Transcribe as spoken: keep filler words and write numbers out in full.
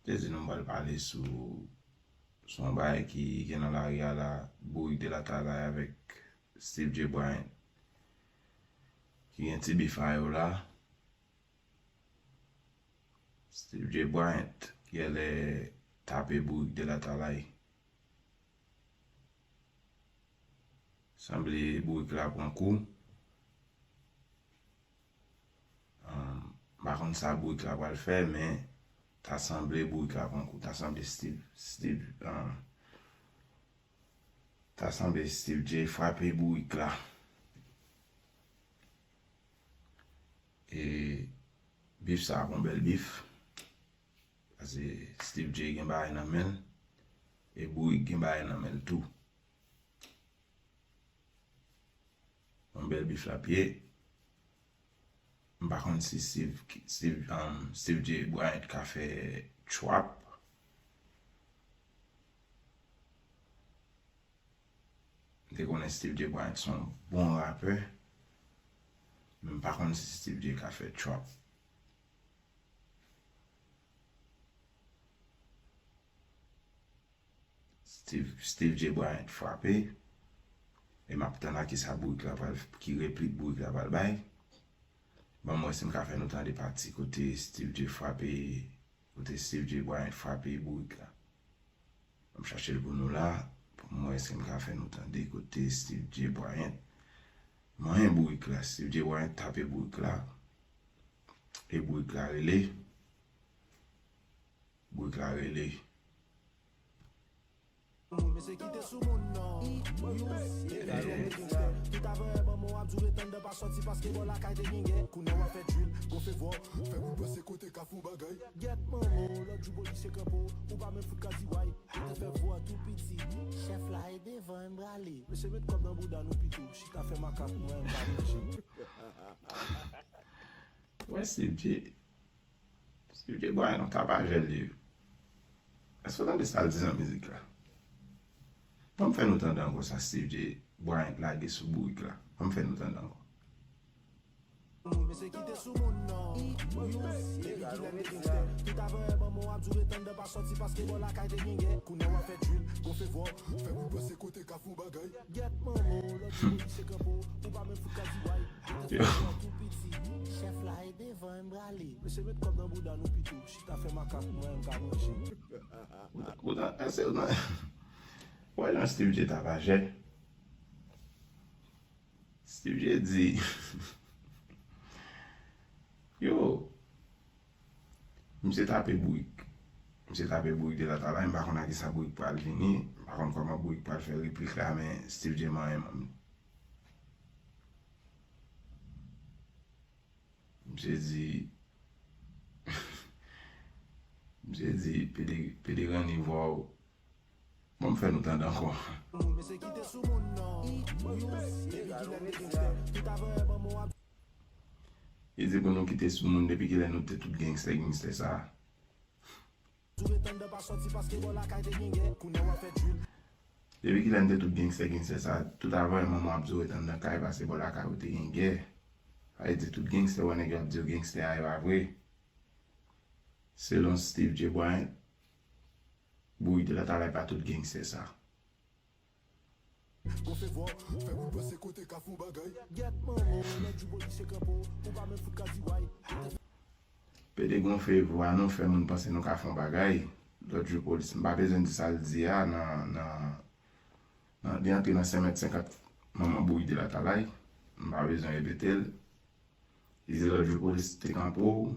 Jezi nou pral pale sou, sou yon bagay ki gen nan lari a la, Bourik de Latalay avèk Steve J Bryant. Ki gen ti bif a yo la. Steve J Bryant, genlè tape Bourik de Latalay. Sanble Bourik la pran kou. Um, m pa konn sa Bourik la pral fè, men ta sanble Bourik la pran kou. Ta sanble Steve, Steve, um, ta sanble Steve J frape Bourik la. E bif sa a bon bèl bif. Paske Steve J gen bagay nan men l, e Bourik gen bagay nan men l tou. Yon bèl bif l ap ye. M pa konn si Steve, Steve, um, Steve J Bryant ka fè trap. M te konnen Steve J Bryant se yon bon rapè, men m pa konn si Steve J ka fè trap. Steve, Steve J Bryant frape. E m ap tann a kisa Bourik la pral, ki replik Bourik la pral bay. Ban m wè si m ka fè nou tande pati kote Steve J frape, kote Steve J Bryant frape Bourik la. Ban m chache l pou nou la, pou m wè si m ka fè nou tande kote Steve J Bryant manyen Bourik la. Steve J Bryant tape Bourik la. E Bourik la rele. Bourik la rele. Mesye kite sou moun non. Tout avan yè manman w ap di w ret anndan pa sòti paske bò lakay te gen gè. Kounye a w ap fè drill, gonfle vwa w, fè moun panse kote Kafou bagay. Gyèt manman w, lòt jou polis yo kanpe w, ou pa menm fout ka di way. Te fè vwa tou piti. Chèf la e devan m prale. Mesye met kòb nan bouda nou pito, chita fè makak nou an m pa manje. Wè Steve J. Steve J Bryant yon tapajè l ye. Èske w tande sa l di nan mizik la? Ban m fè nou tande ankò sa Steve J Bryant lage sou Bourik la. Ban m fè nou tande ankò. Mesye kite sou moun non. Depi kilè n te gangstè? Tout avan yè manman w ap di w ret anndan pa sòti paske bò lakay te gen gè. Kounye a w ap fè drill, gonfle vwa w, fè moun panse kote Kafou bagay. Gyèt manman w, lòt jou polis yo kanpe w, ou pa menm fout ka di way. Yo. Chèf la e devan m prale. Mesye met kòb nan bouda nou pito, chita fè makak nou an m ka manje. Ou ta, ou ta, èske ou ta, wè jan Steve J tapajè. Steve J di, yo, misye tape Bourik. Misye tape Bourik de Latalay, m pa konn a kisa Bourik pral vini, m pa konn kòman Bourik pral fè replik la, men Steve J manyen manm li. Misye di, misye di, pede, pede ranni vwa w. Ban m fè nou tande ankò. Mesye kite sou moun non. Depi kilè n te gangstè? Tout avan yè manman w ap Li di pou nou kite sou moun depi kilè nou te tout gangstè, gangstè sa. Depi kilè n te tout gangstè, gangstè sa, tout avan manman ap di w ret anndan kay paske bò lakay ou te gen gè. Sa vle di tout gangstè, wè nèg yo ap di w gangstè a, e pa vre. Selon Steve J Bryant, Bourik de Latalay pa tout gangstè sa. Gonfle vwa w, fè moun panse kote Kafou bagay. Gyèt manman w, lòt jou polis yo kanpe w, ou pa menm fout ka di way. Pede gonfle vwa nou, fè moun panse nou ka fè yon bagay. Lòt jou polis, m pa bezwen di sa l di a nan, nan, nan, li antre nan senk mèt senkant manman Bourik de Latalay. M pa bezwen repete l. Li di lòt jou polis te kanpe w,